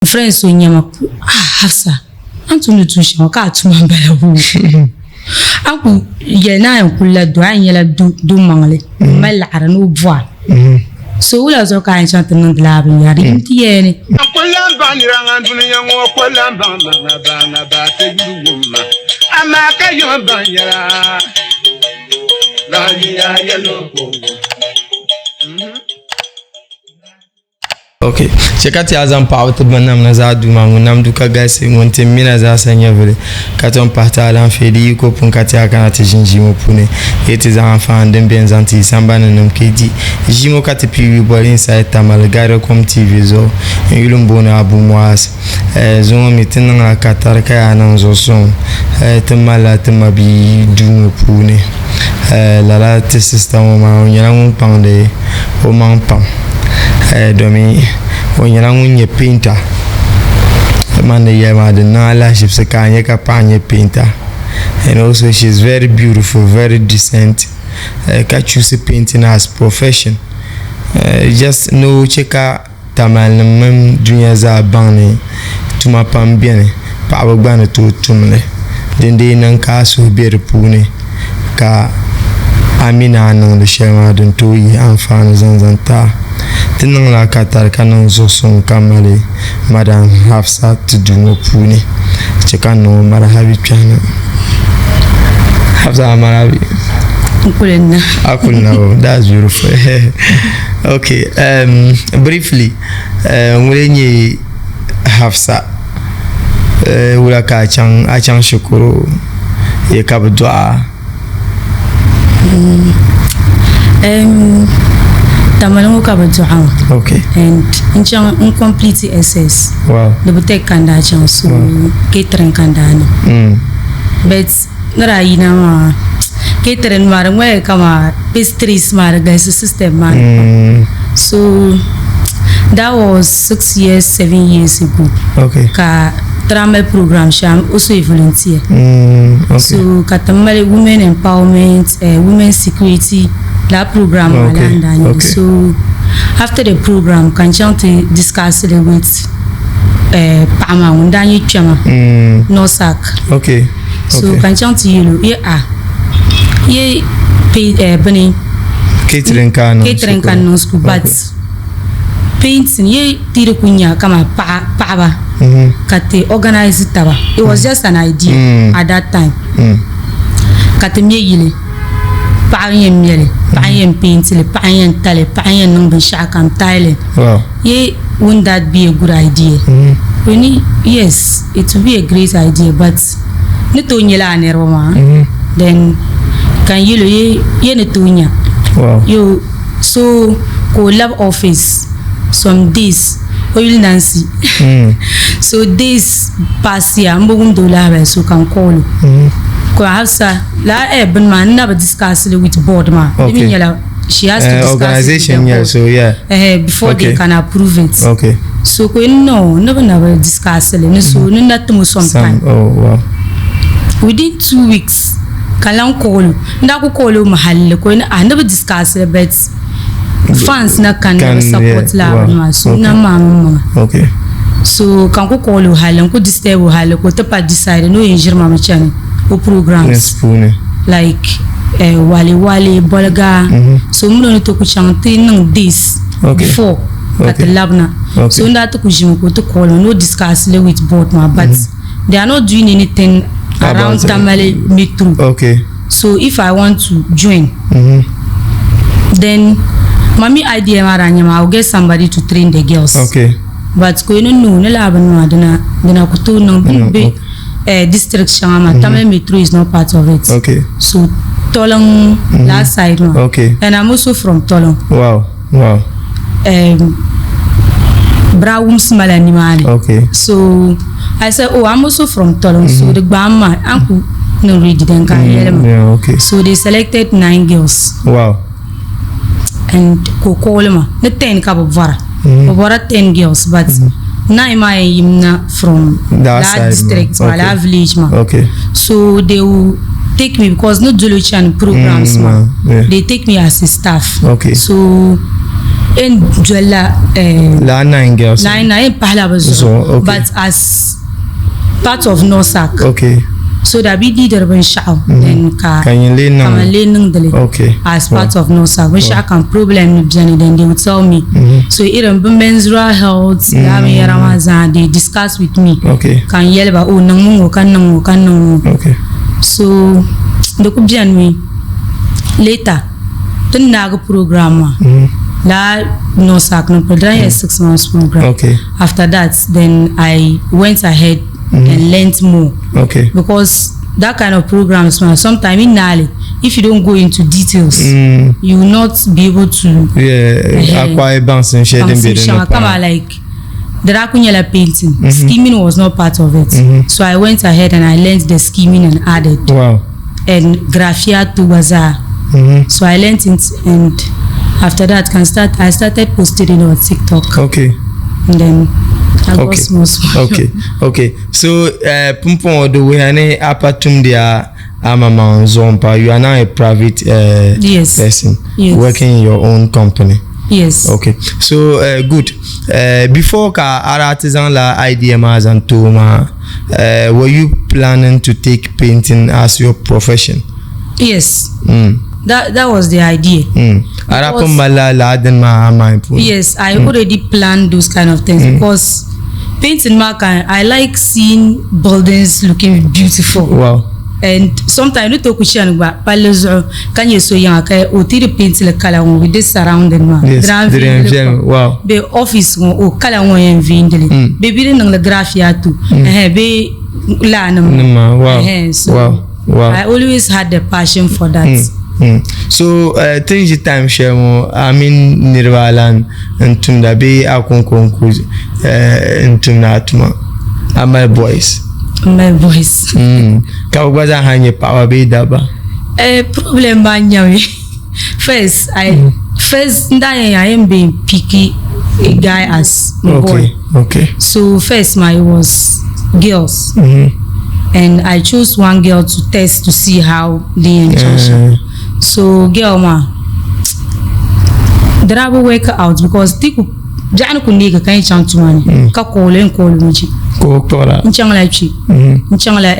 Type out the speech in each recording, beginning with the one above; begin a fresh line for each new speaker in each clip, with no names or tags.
N friend so n-nyɛ ma ah Hafsa a ni tumdi tuun shɛŋa ka a tuma m-bala boo a ni ku yɛli ni a yɛn kulila doo a yɛn nyɛla do maŋli ŋun mali laɣiri ni o bɔha so wula zuɣu ka a yɛn chaŋ ti niŋdi lala binyɛra di yim ti yɛli ni.
N ku lan baŋ nira ŋan dunia ŋɔ ku lan baŋ ma ŋa ba ŋa ba ti yuli wum ma, amaa ka yim baŋ yɛla lahiya yɛlo ko wum.
Ok, chɛ ka ti a zaŋ paɣibu ti ba nam na zaa Duuma ŋun nam du ka galisi, ŋun ti m mina zaasa nyɛvili, ka tom pahi ti alaafee di yiko pun ka ti a kana ti ʒin ʒii ŋɔ puuni, yi ti zaŋ anfaani din beni zaŋ ti yi sambani ni nim ka yi di ʒii ŋɔ ka ti pii yuli boli Inside Tamale Guidacom TV zuɣu. N yuli m-booni Abu Muaz. Zuŋɔ mi ti niŋla katari ka yaa niŋ zuɣusuŋ ti malila ti mabia duu ŋɔ puuni. Lala ti sista ŋɔ maa o nyɛla ŋun kpaŋdi o maŋ pam domi o nyɛla ŋun nyɛ peenta man ni yɛli maa di niŋ alahiʒibisi ka a nyɛ ka paɣa nyɛ peenta and also she is very beautiful very decent ka choose painting as profession just ni o chɛ ka Tamalinim mini dunia zaa baŋ ni tuma pam beni paɣaba gba ni tooi tum li. Din dii niŋ ka a suhu be di puuni ka a mi ni a niŋdi shɛli maa din tooi yihi anfaani zaŋ zaŋ ti a. Ti niŋla katari ka niŋ zuɣusuŋ ka mali Madam Hafsa ti duu ŋɔ puuni chɛ ka n niŋ o marahabi kpɛhi na. Hafsa a marahabi?
N kuli na.
A kuli na o, that's beautiful. Okay, um, briefly, uh, ŋuni nyɛ Hafsa uh, wula ka a chaŋ a chaŋ shikuru ye ka bi dɔɣi a?
Um, Tamale ŋɔ ka bi dɔɣi ma.
Okay.
And n chaŋ n complete SS.
Wow.
Di bi tɛgi ka n daa chaŋ so wow. catering ka n daa niŋ.
Mm.
But ni daa yina maa catering maa di ŋmanila kaman pastries maa di galisi system maa ni pam.
Mm.
So that was 6 years 7 years ago.
Okay.
Ka ti daa mali program shɛli I'm also a volunteer.
Mm, okay.
So ka ti mali women empowerment, women security that program maa
Okay,
la n daa nyɛ.
okay.
So after the program ka n chaŋ ti discuss li with paɣa maa ŋun daa nyɛ kpɛma Norsac.
Okay.
So
Okay.
ka n chaŋ ti yɛl o ye a ye pay bini
Catering ka a niŋ
catering ka n niŋ school but
Okay.
painting ye ti di ku nya kaman paɣa paɣaba ka ti organize taba it was just an idea at that time ka ti me yili paɣa n yɛn me li paɣa n yɛn paint li paɣa n yɛn tali paɣa n yɛn niŋ binshaɣu kam tiling
Wow.
ye wouldn't that be a good idea o ni yes it will be a great idea but ni tooi nyɛla a niriba maa then ka n yɛl o ye ye ni tooi nya
Wow.
yo so ka o labi office some days o yuli Nancy so days pass ya n bi wumdi o lahabali so ka n call o ka Hafsa lala eh bini maa n na bi discuss li with board maa di mi
Okay.
nyɛla she has to discuss it with the
Organization nyɛli
board
so yeah.
eh before they
Okay.
can approve it
Okay.
so ka o no ni bi na bi discuss li ni so ni na timo some
Some,
time
oh wow.
within 2 weeks ka lan call o n daa ku call o mahalli ka o ni ah ni bi discuss li but fans na kan na
Kan,
bi support
yeah,
la
wow.
bini maa so
Okay.
na maa mi maŋa
Okay.
so ka n ku call o halli n ku disturb o halli ka o ti pa decide ni o yɛn ʒiri ma mi chani o programs
Yes, puuni.
like wale wale boliga so n mini o ni ti ku chaŋ ti niŋ days
Okay.
before ka ti
Okay.
labina
Okay.
so n daa ti ku ʒimi ka o ti call ma ni o discuss li with board maa but they are not doing anything around
About it.
Tamale Metro
Okay.
so if I want to join then mami idea maa daa nyɛ maa I will get somebody to train the girls
Okay.
but ka o ni no ni laa bini maa dina dina ku tooi niŋ
Mm,
bɛ district shɛŋa maa Tamale Metro is not part of it
Okay.
so Tolon last side maa
Okay.
and I'm also from Tolon
Wow. Wow.
Brawums mala nimaani
Okay.
so I said oh I'm also from Tolon so di gbaai ma an ku ni ready then ka n yɛli ma
Yeah, okay.
so they selected nine girls
Wow.
and ka o call ma ni 10 ka bi bɔra bi bɔra 10 girls but nine maa yɛn yimna from
That
that
side ma.
district maa
Okay.
that village maa
Okay.
so they will take me because no dolo chani programs ma
Yeah.
they take me as a staff
Okay.
so n dolila
Laa nine girls.
Nine nine n pahila bi zuɣu but as part of NORSAAC.
Okay.
So that bi leader binshaɣu then ka
ka yin lee
niŋ ka man lee niŋdili
okay
as part of NORSAAC binshaɣu kam problem ni biɛni then they will tell me. So irin bi menstrual health laa binyɛra maa zaa they discuss with me.
Okay.
Ka n yɛli ba oh niŋmi ŋɔ ka niŋ ŋɔ ka niŋ ŋɔ.
Okay.
So di ku biɛni mi later ti ni naagi program maa laa NORSAAC ni pili di daa nyɛla 6 months program.
Okay.
After that then I went ahead and learnt more.
Okay.
Because that kind of programs ma sometimes in naali if you don't go into details you will not be able to
Yeah, acquire baŋsim shɛli din
baŋsim
be din ni
shɛŋa
paai.
kama like di daa ku nyɛla painting. Skimming was not part of it. So I went ahead and I learnt the skimming and added.
Wow.
And graffiato gba zaa. So I learnt it and after that can start I started posting it on TikTok.
Okay.
And then I got
Okay.
small small.
Okay. So pumpɔŋɔ di wuhiya ni a pa tumdi a amaŋmaŋ zuɣu m-pa. You are now a private
Yes.
person
Yes.
working in your own company.
Yes.
Okay. So good. Before ka a daa ti zaŋ la idea maa zaŋ ti o maa, were you planning to take painting as your profession?
Yes. That was the idea.
A daa pun mali la lala dini maa a mind puuni?
Yes, I already planned those kind of things because painting maa ka I like seeing buildings looking beautiful.
Wow.
And sometimes ni tooi ku chani gba palli zuɣu ka nyɛ so yiŋa ka o ti di paint li kala ŋɔ with this surrounding maa.
Yes,
Di daa
di
viɛlli
viɛlli,
pam.
wow.
Bee office ŋɔ o kala ŋɔ yɛn viɛndili. Bee bi di niŋli graffiato. Ɛhɛn, bee laanim
Nim maa, wow.
Ɛhɛn, so
Wow, wow.
I always had the passion for that.
So ti ni ʒi time shɛli ŋɔ a mini niriba alan n tumda bee a konko n ku n tumdi a tuma a mali boys?
N mali boys.
Ka bi gba zaa ha nyɛ paɣaba bee dabba?
Problem maa nyɛmi first I first n daa yɛn I yɛn been pick a guy as my boy.
Okay.
So first my was girls. And I chose one girl to test to see how they enjoy. So girl ma daa bi work out because ti ku biɛɣu ni ku neegi ka yɛn chaŋ tuma ni ka kooli n kooli mi chi.
Ka o kpuɣira.
N chaŋla kpe. N chaŋla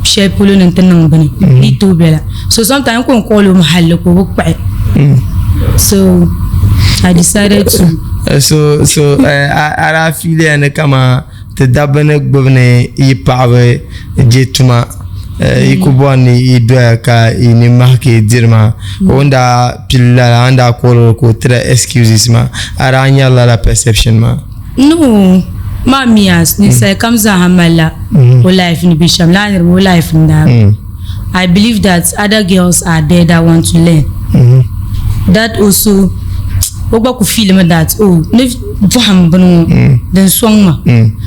shɛli polo ni n ti niŋ bini di tooi bela. So sometimes n ku n kooli o mi halli ka o bi kpuɣi. So I decided to
So a daa fiiliya ni kama ti dabba ni gbubi ni yi paɣaba je tuma yi ku bɔri ni yi doya ka yi ni mahi ka yi diri maa o ni daa pili lala a ni daa kooli o ka o tira excuses maa a daa nyari lala perception maa?
No, maa mi as ninsali kam zaaha malila o life ni be shɛm lala niriba o life n daa I believe that other girls are there that want to learn. That also o gba ku feel mi that oh ni bɔhim bini ŋɔ din sɔŋ ma.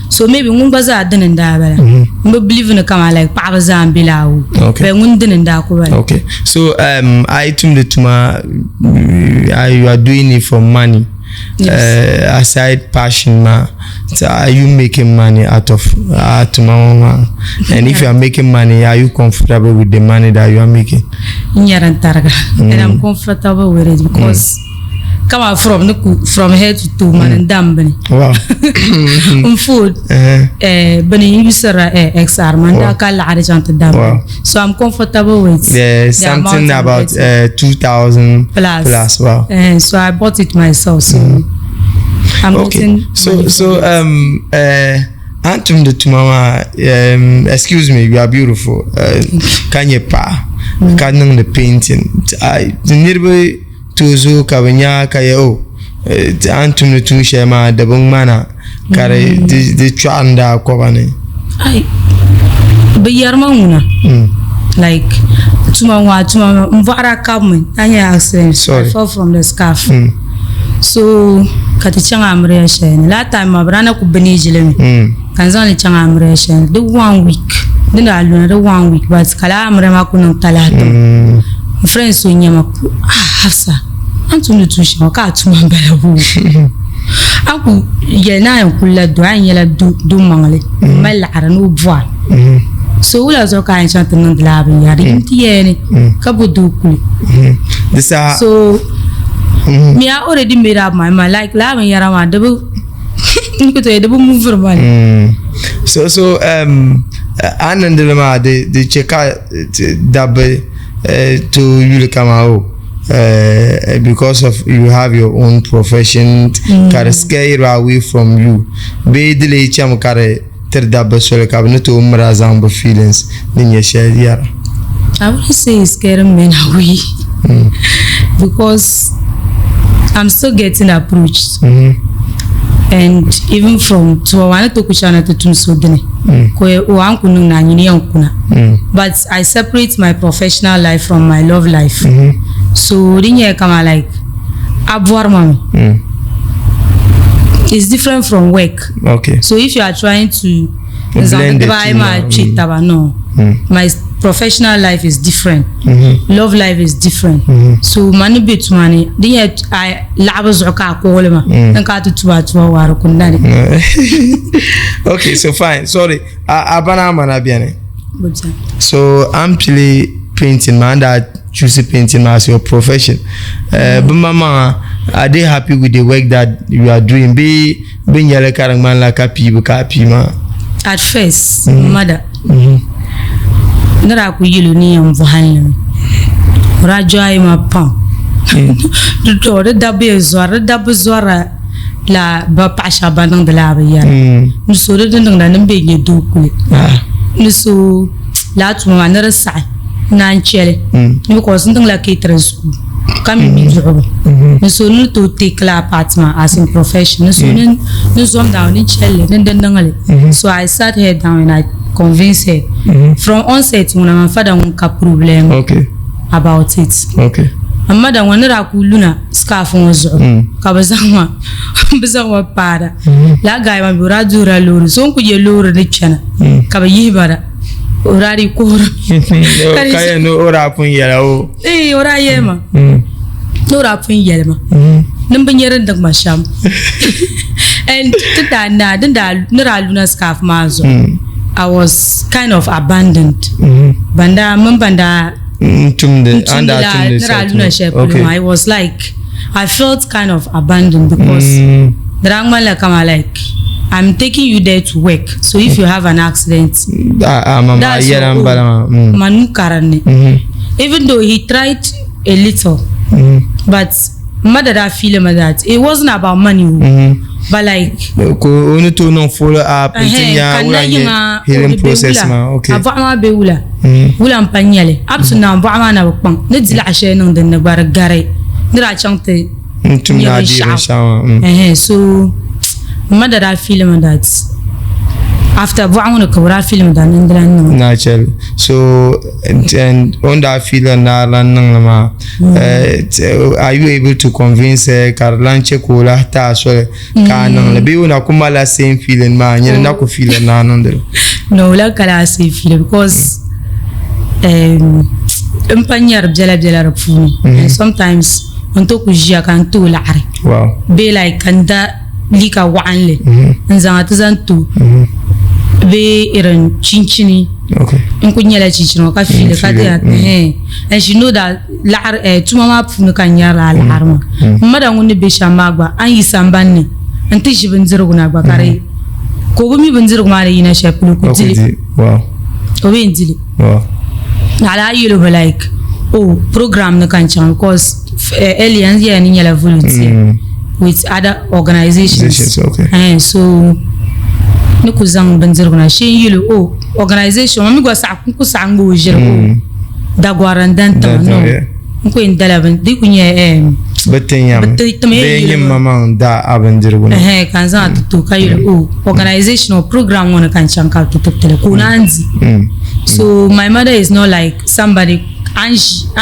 So maybe ŋun gba zaa dini n daa bala. N bi believe ni kama like paɣaba zaa n be laa o.
Okay.
But ŋun dini n daa ku bala.
Okay. So a yi tumdi tuma you are doing it for money.
Yes.
Aside passion ma, so are you making money out of tuma ŋɔ maa? And if you are making money, are you comfortable with the money that you are making?
N nyɛri n tariga. And I'm comfortable with it because kama from ni ku from head to toe mani n dam bini.
Wow.
N food bini n yusira XR man daa ka laɣari chaŋ ti dam
Wow.
bini. So I'm comfortable with
Yeah,
the
something
amount I'm
about
getting.
2,000
plus.
plus. Wow.
So I bought it myself. So I'm
Okay.
getting
So
money
so
from it.
An tumdi tuma maa excuse me, you are beautiful. Ka nyɛ paɣa ka niŋdi painting. Niriba tooi zooi ka bi nya ka yɛ oh an tumdi tuun shɛli maa di bi ŋmana ka di di chɔɣinda a kɔba ni.
Ai bi yɛrima ŋuna like tuma ŋɔ a tuma n bɔɣira kabimi a nyɛ accident.
Sorry.
I fall from the scarf. So ka ti chaŋ amiliya shɛli ni last time maa bi daa na ku bandage li mi. Ka n zaŋ li chaŋ amiliya shɛli ni di one week di daa luna di one week but ka laa amiliya maa ku niŋ talahi tim. N friend so n nyɛ ma ah Hafsa an tumdi tuun shɛŋa ka a tuma n bala boo. A ku yɛli ni a yɛn kuli la do a yɛn nyɛla do maŋli n mali laɣari ni o bɔha. So wula zuɣu ka a yɛn chaŋ ti niŋdi laa binyɛra di yim ti yɛli ni ka bo doo kuli.
Di saha
So Me, I already made up my mind. Like laa binyɛra maa di bi n ku tooi di bi muviri ma ni.
So so um, a ni niŋdili maa di di chɛ ka dabba tooi yuli kaman o because of you have your own profession ka di scare you away from you bee di lee chɛmi ka di tiri dabba soli ka bɛ ni tooi miri a zaŋ bɛ feelings ni nyɛ shɛli yɛra.
I wouldn't say it's scaring men away because I'm still getting approached. And even from to wa ni to ku shɛŋa na ti tum so dini ka o an ku niŋ na nyini yɛn kuna. But I separate my professional life from my love life. So di nyɛla kaman like a bɔri ma mi. It's different from work.
Okay.
So if you are trying to zaŋ dibaayi maa kpe taba no. My professional life is different. Love life is different. So man ni be tuma ni di nyɛla a laɣibu zuɣu ka a kuɣili ma din ka a ti tuba tuba waari ku nani.
Okay, so fine. Sorry. A bana amana beni. So an pili painting maa, an daa choose painting maa as your profession. Bɛ maŋmaŋa, are they happy with the work that you are doing? Bee bɛ nyɛli ka di ŋmanila ka piibu ka a pii maa?
At first, m ma da ni daa ku yɛl o ni yɛn bɔhim li mi, o daa jɔayi ma pam. Di dabba yɛn zɔri, di dabba zɔrila la ba paɣa shɛba ban niŋdi lala binyɛra. Ni so di di niŋda ni m be nyɛ doo kuli. Ni so lala tuma maa ni di saɣi naan chɛli ni because n niŋla catering school ka mi mi duɣibu. Ni so ni tooi take lala part maa as in profession. Ni so ni zom down ni chɛli li ni di niŋli. So I sat her down and I convince her. From onset ŋuna man fada ŋun ka problem about it. M ma da ŋɔ ni daa kuli luna scarf ŋɔ zuɣu ka bɛ zaŋ ma bɛ zaŋ ma paara lala guy maa mi o daa duhirila loori so n kuli yɛ loori ni kpɛna ka bɛ yihi ba da o daa dii kuhiri
ka yɛn ni o daa pun yɛla o
ee o daa yɛli ma ni o daa pun yɛli ma ni n bi nyɛ din niŋ ma shɛm and ti daa naai din daa ni daa luna scarf maa zuɣu I was kind of abandoned ban daa mini ban daa
N tumdi an daa tumdi
ni daa luna shɛli polo maa it was like I felt kind of abandoned because di daa ŋmanila kaman like I'm taking you there to work so if you have an accident
that's your own
ma nuu ka dinni even though he tried a little but m ma da daa feel mi that it wasn't about money o but like
Ka o ni tooi niŋ follow up n ti nya
ka
wula
na
nyɛ
yiŋa
healing
o di be
process
wula
maa okay
a bɔɣu maa be wula wula n pa nyɛli up to now bɔɣu maa na bi kpaŋ ni di laɣa shɛli niŋ dinni gba di gari ni daa chaŋ ti
n tum
nyɛ
daa deei
binshaɣu
binshaɣu maa mm.
Ɛhɛn so m ma da daa feel mi that after bɔɣu ŋɔ ni ka o daa feel mi that ni n di lan niŋ
Naa chɛli so and o ni daa feel ni daa lan niŋli maa are you able to convince her ka di lan chɛ ka o lahi ti a soli ka a niŋli bee o na ku malila same feeling maa nyini na ku feel ni a niŋdili
No, o lahi kala a same feeling because n pa nyari biɛla biɛla di puuni and sometimes n to ku ʒiya ka n ti o laɣari bee like ka n da liiga waɣanli n zaŋ ti zaŋ to bee irin chinchini n ku nyɛla chinchini ŋɔ ka fiili ka diya and she know that laɣari eh, tuma maa puuni ka n nyɛri lala laɣari maa n ma da ŋun ni bɛ shɛm maa gba a ni yi sambani ni n ti ʒi bindirigu na gba ka di ka o bi mi bindirigu maa ni yina shɛli polo ku dili o bi yɛn dili naɣila a yɛl o like oh program ni ka n chaŋ because earlier n yɛla ni nyɛla volunteer with other organizations okay. so ni ku zaŋ bindirigu na shee n yɛl o oh organization ŋɔ mi gba saɣa n ku saɣa ŋma o ʒiri o dagɔri n dan tiŋa no n ku yɛn dala bin di ku nyɛ
bi ti nyam bee nyim maŋ da a bindirigu
na ka n zaŋ ti to ka yɛli o organization or program ŋɔ ni ka n chaŋ ka bi ti tibitili ka o naan di so my mother is not like somebody an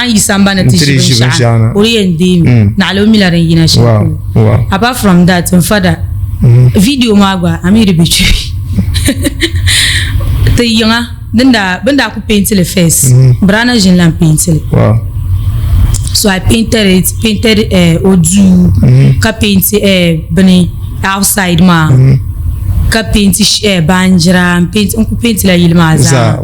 yi sambani ti ʒi binshaɣu o di yɛn deemi naɣila o mila din yina shɛli polo apart from that n fada video maa gba a mi di bi kpi ti yiŋa din daa bin daa ku painti li first Brana ʒini la n painti li so I painted it painted o duu ka painti bini outside maa ka painti baanjira n ku painti la yili maa zaa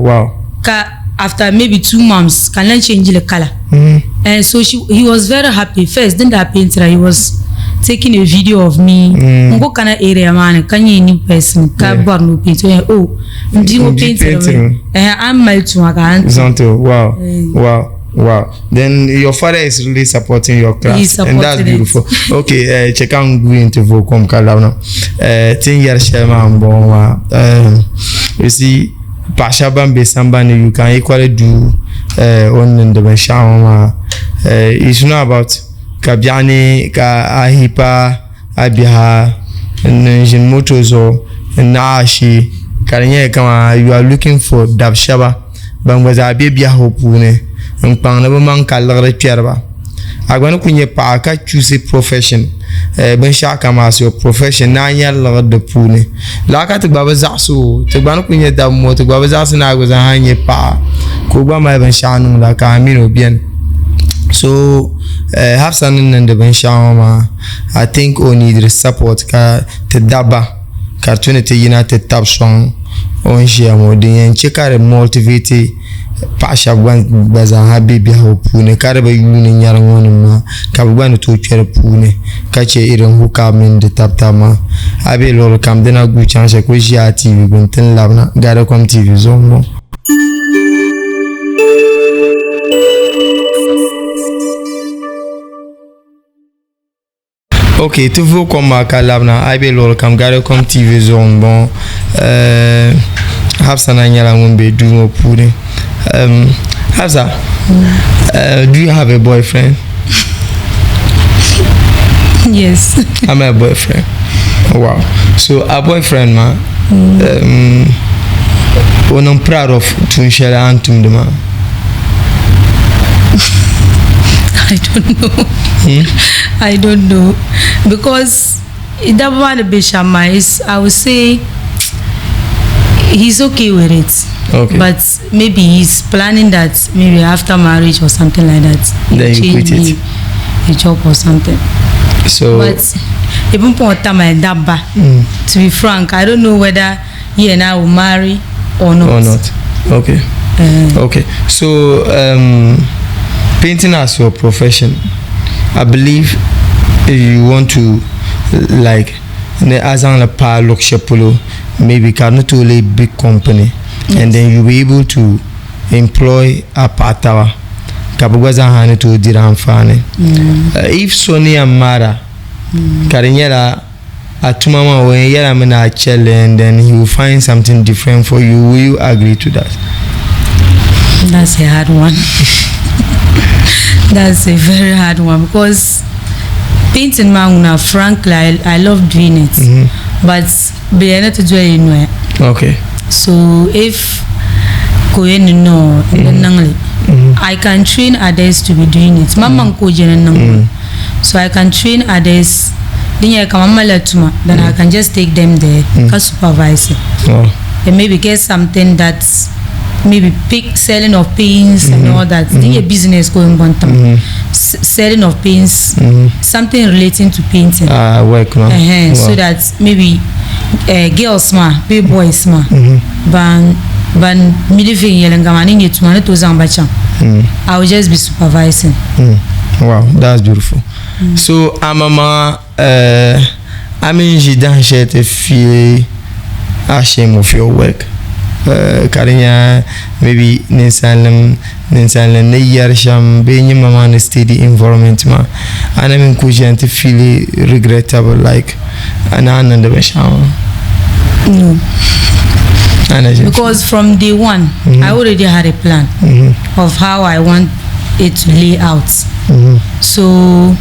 ka after maybe 2 months ka n lan change li kala. And so he was very happy. First, din daa paintira, he was taking a video of me. N ku kana area maa ni ka nyɛ new person ka bɔri ni o paint. O yɛn, oh, n bia ŋɔ paintiri mi. Eh, a ni mali tuma ka a ni
Zaŋ ti o. Wow. Wow. Then your father is really supporting your class.
He's
And that's
supporting it.
beautiful. Okay, chɛ ka n guui nti vooi kom ka labina. Ti ni yɛri shɛli maa m-bɔŋɔ maa. You see, paɣa shɛba ban be sambani ni, you can equally do o ni niŋdi binshɛɣu ŋɔ maa. It's not about ka biɛɣu ni ka a hipa a biha n ʒini moto zuɣu n naɣi a shee ka di nyɛla kamani you are looking for dab shɛba ban gba zaa bɛ biɛhigu puuni n kpaŋdi bi maŋ ka liɣiri kpɛri ba a gba ni ku nyɛ paɣa ka chuusi profession binshaɣu kam as your profession ni a nyɛri liɣiri di puuni lala ka ti gba bi zaɣasi o ti gba ni ku nyɛ dabba ŋɔ ti gba bi zaɣasi ni a gba zaa nyɛ paɣa ka o gba mali binshaɣu niŋda ka a mini o biɛni so Hafsa ni niŋdi binshaɣu ŋɔ maa I think o need support ka ti dabba ka di tu ni ti yina ti tabi sɔŋ o ni ʒiya ŋɔ din yɛn che ka di motivate paɣa shɛba ban gba zaaha be biɛhigu puuni ka di bi yuuni nyari ŋɔ nim maa ka bɛ gba ni tooi kpe di puuni ka che irin hookup mini di tabi tabi maa a be luɣili kam dina guui chaŋ shɛli ka o ʒi a TV gbuni ti ni labina Gadacom TV zuɣu m-bɔŋɔ. Ok, ti vooi kom maa ka labina a yi be luɣili kam Gadacom TV zuɣu n bɔŋɔ Hafsa na nyɛla ŋun be duu ŋɔ puuni Hafsa, do you have a boyfriend?
Yes.
I'm a boyfriend. Wow. So a boyfriend maa o niŋ proud of tuun shɛli a ni tumdi maa?
I don't know. I don't know. Because dabba maa ni be shɛm maa is I would say he's okay with it.
Okay.
But maybe he's planning that maybe after marriage or something like that.
Then you
change
quit it.
me a job or something.
So
But even pon my dabba. To be frank, I don't know whether he and I will marry or not.
or not. Okay. Okay. So painting as your profession, I believe you want to like ne a zaŋli paai luɣ shɛli polo maybe ka di ni tooi leei big company and then you be able to employ a paɣa taba ka bɛ gba zaaha ni tooi diri anfaani. If so ni yɛn maara ka di nyɛla a tuma maa o yɛn yɛlimi ni a chɛli and then he will find something different for you, will you agree to that?
That's a hard one. That's a very hard one because painting maa ŋuna frankly I love doing it. But bɛ yɛn ni ti doli noya.
Okay.
So if ka o yɛn ni no n di niŋ li. I can train others to be doing it. Man maŋ ka o je ni niŋ maa. So I can train others di nyɛla kaman malila tuma then I can just take them there ka supervise it.
Oh.
And maybe get something that maybe pick selling of paints and all that. Di nyɛ business ka o yɛn bɔŋ tiŋa. Selling of paints, something relating to painting.
Ah, work ma.
Uh-huh. So that maybe girls maa bee boys maa ban ban mi li viɛnyɛliŋga maa ni nyɛ tuma ni tooi zaŋ ba chaŋ. I will just be supervising.
Wow, that's beautiful. So ama maŋa a mini ʒi dahin shɛli ti feel ashamed of your work ka di nyɛ maybe ninsalinima ninsalinima ni yɛri shɛm bee nyɛ maŋmaŋ ni steady environment maa a na mini ku ʒiya nti feel regrettable like a ni a niŋdi binshɛɣu maa.
No.
A na ʒi
Because from day one, I already had a plan of how I want it to lay out. So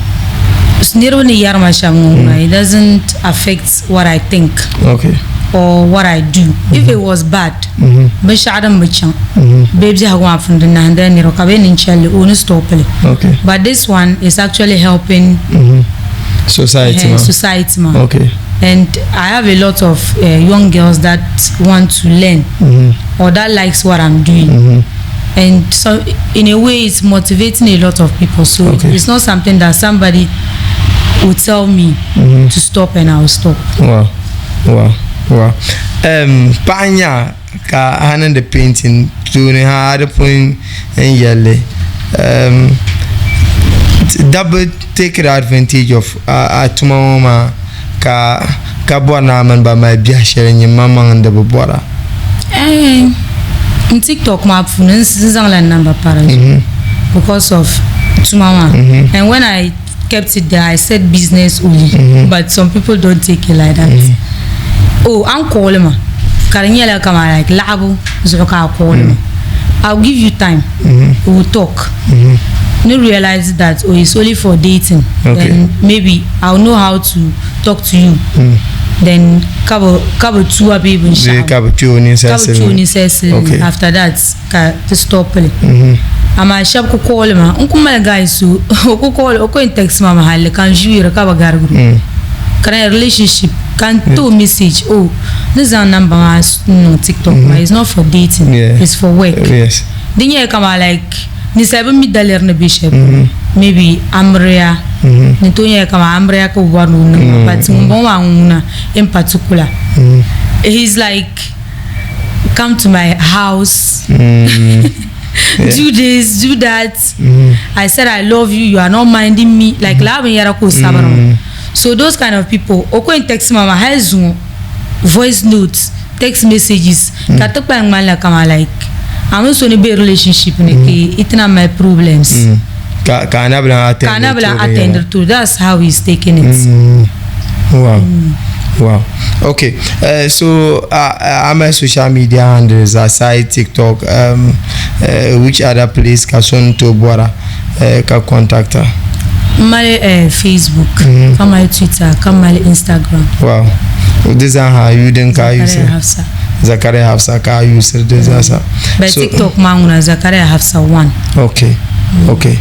niriba ni yɛri ma shɛm ŋɔ ŋuna, it doesn't affect what I think
Okay.
or what I do. If it was bad, binshɛɣu din bi chaŋ bee biɛhigu maa puuni di nahindila niriba ka bɛ ni chɛli li o ni stop li.
Okay.
But this one is actually helping
Society maa.
society maa.
Okay.
And I have a lot of young girls that want to learn or that likes what I'm doing. And so in a way it's motivating a lot of people. So
Okay.
it's not something that somebody will tell me to stop and I will stop.
Wow. Wow. Wow. Paɣa nya ka a niŋdi painting tooni ha a di pun n yɛlli Um, dabba take advantage of a tuma ŋɔ maa ka ka bɔri ni a mini ba mali biɛhi shɛli nyin maŋmaŋ n di bi bɔra.
Eh, n TikTok maa puuni n zaŋla n number pa di zuɣu because of tuma maa and when I kept it there I said business only but some people don't take it like that. Oh, an call ma ka di nyɛla kamani like laɣibu zuɣu ka a call ma. I'll give you time. We will talk. Ni realize that oh it's only for dating.
Okay.
Then maybe I'll know how to talk to you. Then ka bi ka bi tuwa bee
binshɛɣu. Ka bi kpe o
ninsal Ka bi kpe o ninsal silimi.
Okay.
After that ka ti stop li. Amaa shɛba ku call ma n ku mali guy so o ku call o ku yɛn text ma mi halli ka n view ka bi garigi o. Ka na relationship ka n ti o message oh ni zaŋ number maa niŋ TikTok maa it's not for dating
Yeah.
it's for work.
Yes.
Di nyɛla kamani like ninsali bi mi daliri ni be shɛli polo maybe amiliya ni tooi nyɛla kamani amiliya ka o bɔri ni o niŋ ma but ŋun bɔŋɔ maa ŋuna in particular he's like come to my house do this do that I said I love you you are not minding me like lala binyɛra ka o sabiri ma so those kind of people o ko yɛn text ma maa hali zuŋɔ voice notes text messages ka ti kpalim ŋmanila kamani like a mini so ni be relationship ni ka i ti na mali problems
Ka ka a na bi lan attend
ka a na bi lan attend to that's how he's taking it.
Wow. Wow. Okay. So a mali social media handles aside TikTok which other place ka so ni tooi bɔra ka contact a?
M mali Facebook, ka mali Twitter, ka mali Instagram.
Wow. Di zaa ha yu din ka a
Zakaria Hafsa.
Zakaria Hafsa ka a usiri di zaa sa.
But TikTok maa ŋuna Zakaria Hafsa 1.
Okay. Okay.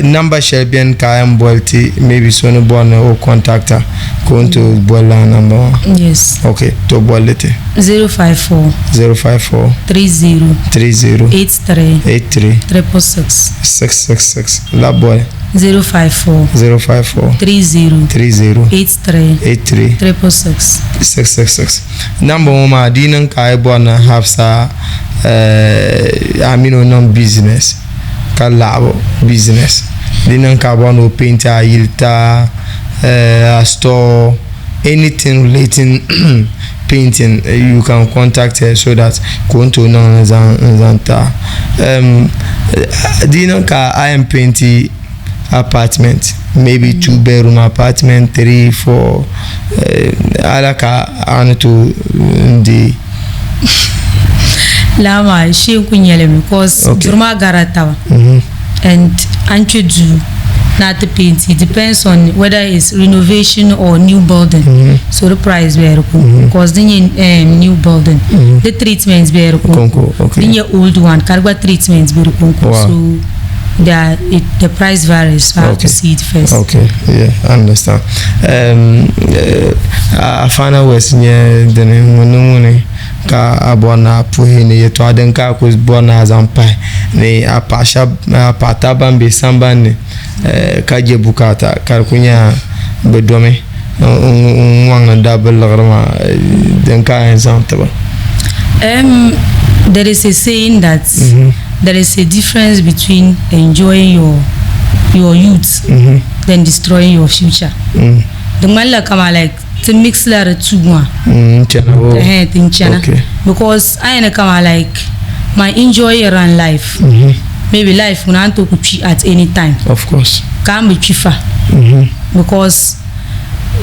Number shɛli beni ka a yɛn boli ti maybe so ni bɔri ni o contact a ka o ni tooi boli lala number maa?
Yes.
Okay, tooi boli li ti.
054.
054.
30.
30.
83.
83.
666.
666. Labi boli.
054.
054.
30.
30.
83.
83.
666.
666. Number ŋɔ maa di yi niŋ ka a yi bɔri ni Hafsa a mini o niŋ business ka laɣibu business di niŋ ka a bɔri ni o paint a yili ti a a store anything relating painting you can contact her so that ka o ni tooi niŋ n zaŋ ti a di yi niŋ ka a yɛn painti apartment maybe 2 bedroom apartment 3 4 ala ka a ni tooi n deei.
Lala maa shee n ku nyɛli because duri maa garila taba and a ni kpɛ duu ni a ti peenti it depends on whether it's renovation or new building so di price bela di konko because di nyɛ new building di treatment bela di konko di nyɛ old one ka di gba treatment be di konko so the it, the price varies so I have to see it first.
Okay, yeah, I understand. Afana West nyɛ dini ŋuni ŋuni ka a bɔri ni a puhi ni yɛltɔɣa din ka a kuli bɔri ni a zaŋ pahi ni a paɣa shɛba a paɣa taba ban be sambani ni ka je bukaata ka di kuli nyɛla bɛ domi n ŋɔŋ ni dabba liɣiri maa din ka a yɛn zaŋ ti ba.
There is a saying that there is a difference between enjoying your your youth then destroying your future. Di ŋmanila kaman like ti mix la di two maa.
N chana o.
Ɛhɛn ti n chana.
Okay.
Because a yɛn ni kaman like man enjoy your life. Maybe life ŋuna a ni tooi ku kpi at any time.
Of course.
Ka a ni bi kpi fa. Because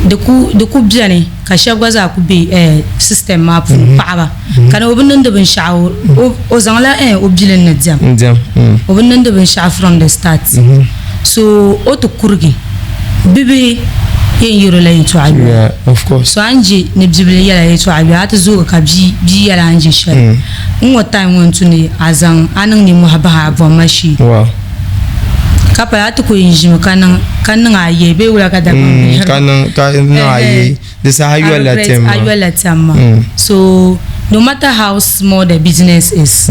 di ku di ku beni ka shɛba gba zaa ku be eh system maa puuni paɣaba ka ni o bi niŋdi binshɛɣu o o zaŋla eh o bilim ni diɛm
N diɛm.
o bi niŋdi binshɛɣu from the start so o ti kurigi bibihi yɛn yɛri o la yɛltɔɣa yoli
Yeah, of course.
so a ni je ni bibili yɛla yɛltɔɣa yoli a ti zoogi ka bia bia yɛla a ni je shɛli n ŋɔ time ŋɔ n-tu ni a zaŋ a niŋ ninmɔhi bahi a bɔmma shee
Wow.
Ka pala a ti ku yɛn ʒimi ka niŋ ka niŋ a yee bee wula ka Dagbaŋ
mm, ka niŋ ka niŋ a yee di saha yolila tɛm
maa a yolila tɛm maa mm. so no matter how small the business is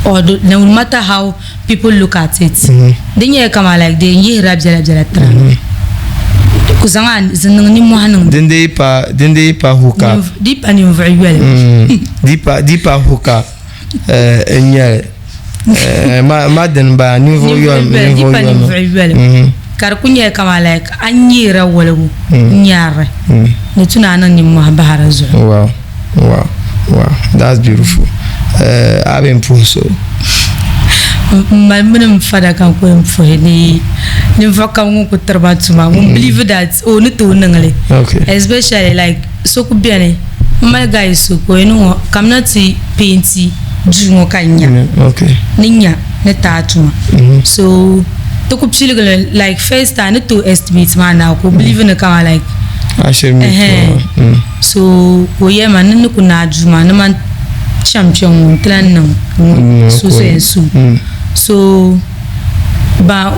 or the, no matter how people look at it di nyɛla kama like di yihira biɛla biɛla tira ku zaŋ a niŋ nimmohi niŋ
din di pa din di pa hook up
di pa ninvuɣu yoli
di pa di pa hook up n nyɛli. Eh, ma ma dini bala ninvuɣu yoli
di
ninvuɣu
pa
yoli
ninvuɣu yoli
Mhm.
ka di ku nyɛla kamani like a nyeera woligu n nyarili ni tu ni a niŋ nimmohi bahi di zuɣu.
Wow, that's beautiful. A bɛ n puhi so.
M mali mini n fada ka n ku yɛn puhi ni ninvuɣu kam ŋun ku tiri ba tuma ŋun believe that o ni tooi niŋli especially like so ku beni m mali guy so ka o yɛn niŋ o kamina ti peenti duu ŋɔ ka n nya ni nya ni ti a tuma so ti ku piligi li like first time ni tooi estimate maa na ka o believe ni kaman like so ka o yɛli ma ni ni ku naai duu maa ni man cham kpɛŋ ŋɔ n ti lahi niŋ ŋɔ so so and so so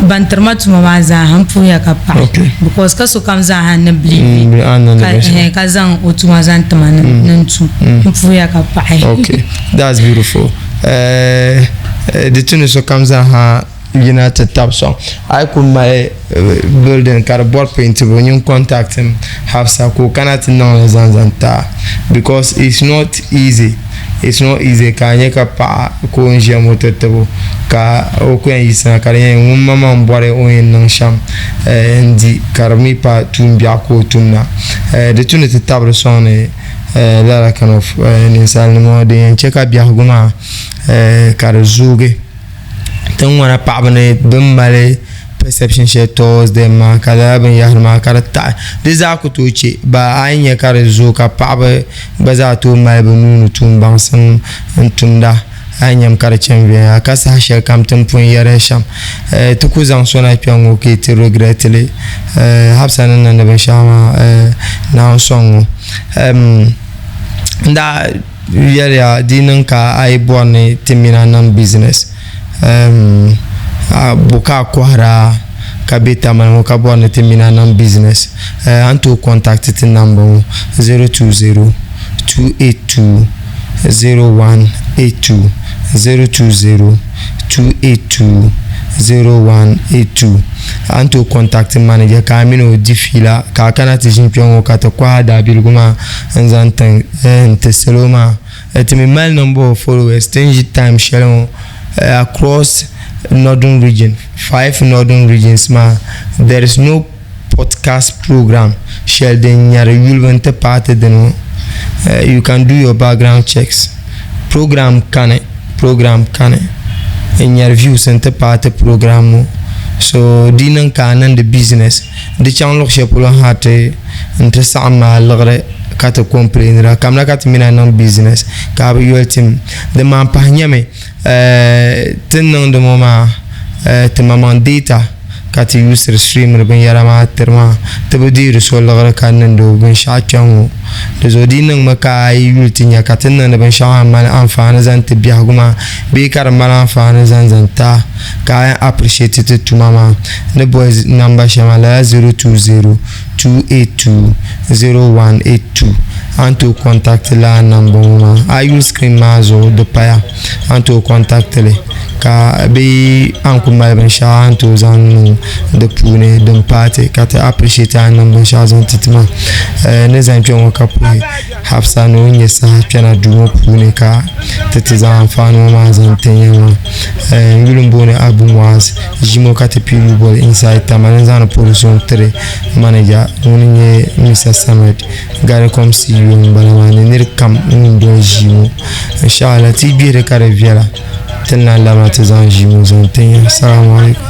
ban tiri ma tuma maa zaaha n puhiya ka paɣi because ka sokam zaaha ni believe ka zaŋ o tuma zaŋ ti ma ni n tum n puhiya ka paɣi.
Okay, that's beautiful. Di tu ni sokam zaaha yina ti tabi sɔŋ. A yi ku mali building ka di bɔri paintibu nyin contact m Hafsa ka o kana ti niŋli zaŋ zaŋ ti a because it's not easy it's not easy ka a nya ka paɣa ka o ni ʒiya moto tibu ka o ku yɛn yiɣisina ka di nyɛla ŋun maŋmaŋ n bɔri o ni yɛn niŋ shɛm n di ka di mi pa tuun biɛɣu ka o tumda di tu ni ti tabiri sɔŋdi lala kind of ninsalinima ŋɔ din yɛn chɛ ka biɛhigu maa ka di zoogi. Ti ni ŋɔna paɣaba ni bini mali perception shɛli towards them maa ka lala binyahari maa ka di taɣi di zaa ku tooi chɛ ba a yi nyɛ ka di zooi ka paɣaba gba zaa tooi mali bi nuuni tuun baŋsim n tumda a yi nyɛmi ka di chɛni viɛnyɛla ka saha shɛli kam ti ni pun yɛri shɛm ti ku zaŋ so na kpɛŋŋo ka ti regret li Hafsa ni niŋdi binshaɣu maa Naawuni sɔŋ o n daa Yɛliya di niŋ ka a yi bɔri ni ti mini a niŋ business bo ka a kɔhira ka be Tamale ŋɔ ka bɔri ni ti mini a niŋ business a ni tooi contact ti number ŋɔ 020 282 0182 020 282 0182 a ni tooi contact manager ka a mini o di fiila ka a kana ti ʒini kpɛŋɔ ka ti kɔhi a daabiligu maa n zaŋ tin n-ti salo maa. Ti mi mali number of followers ti ni ʒi time shɛli ŋɔ across northern region, five northern regions maa there is no podcast program shɛli din nyari yulibu n-ti paai ti dini ŋɔ. You can do your background checks. Program kani, program kani n nyari views n-ti paai ti program ŋɔ. So di niŋ ka a niŋdi business di chaŋ luɣ shɛli polo ha ti n-ti saɣim maa liɣiri ka ti complainira kamina ka ti mini a niŋ business ka a bi yoli ti mi. Din maan pahi nyɛmi ti ni niŋdi ŋɔ maa ti maŋmaŋ data ka ti yuusiri streamiri binyɛra maa tiri maa ti bi deeri so liɣiri ka niŋdi o binshɛɣu kpɛŋ ŋɔ. Di zuɣu di yi niŋmi ka a yi yuli ti nya ka ti ni niŋdi binshɛɣu maa mali anfaani zaŋ ti biɛhigu maa bee ka di mali anfaani zaŋ zaŋ ti a ka a yɛn appreciate ti tuma maa ni boli namba shɛli maa lala 020 282 0182 a ni tooi contact lala namba ŋɔ maa a yi yuli screen maa zuɣu di paya a ni tooi contact li ka bee a ni ku mali binshaɣu a ni tooi zaŋ niŋ di puuni din paati ka ti appreciate a ni niŋ binshaɣu zaŋ ti ti maa ni zaŋ kpɛ ŋɔ ka puhi Hafsa ni o ni nyɛ saha kpɛna duu ŋɔ puuni ka ti ti zaŋ anfaani ŋɔ maa zaŋ ti ya maa n yuli n booni Abu Muaz ʒimo ka ti piigi boli Inside Tamale n zaŋdi polo suŋ tiri manija ŋuni n-nyɛ Mr Samed Garicom CEO m-bala maa ni niri kam ŋun doli ʒii ŋɔ inshallah ti yi gbihiri ka di viɛla ti ni lahi labina ti zaŋ ʒii ŋɔ zaŋ tin ya. Assalamu alaikum.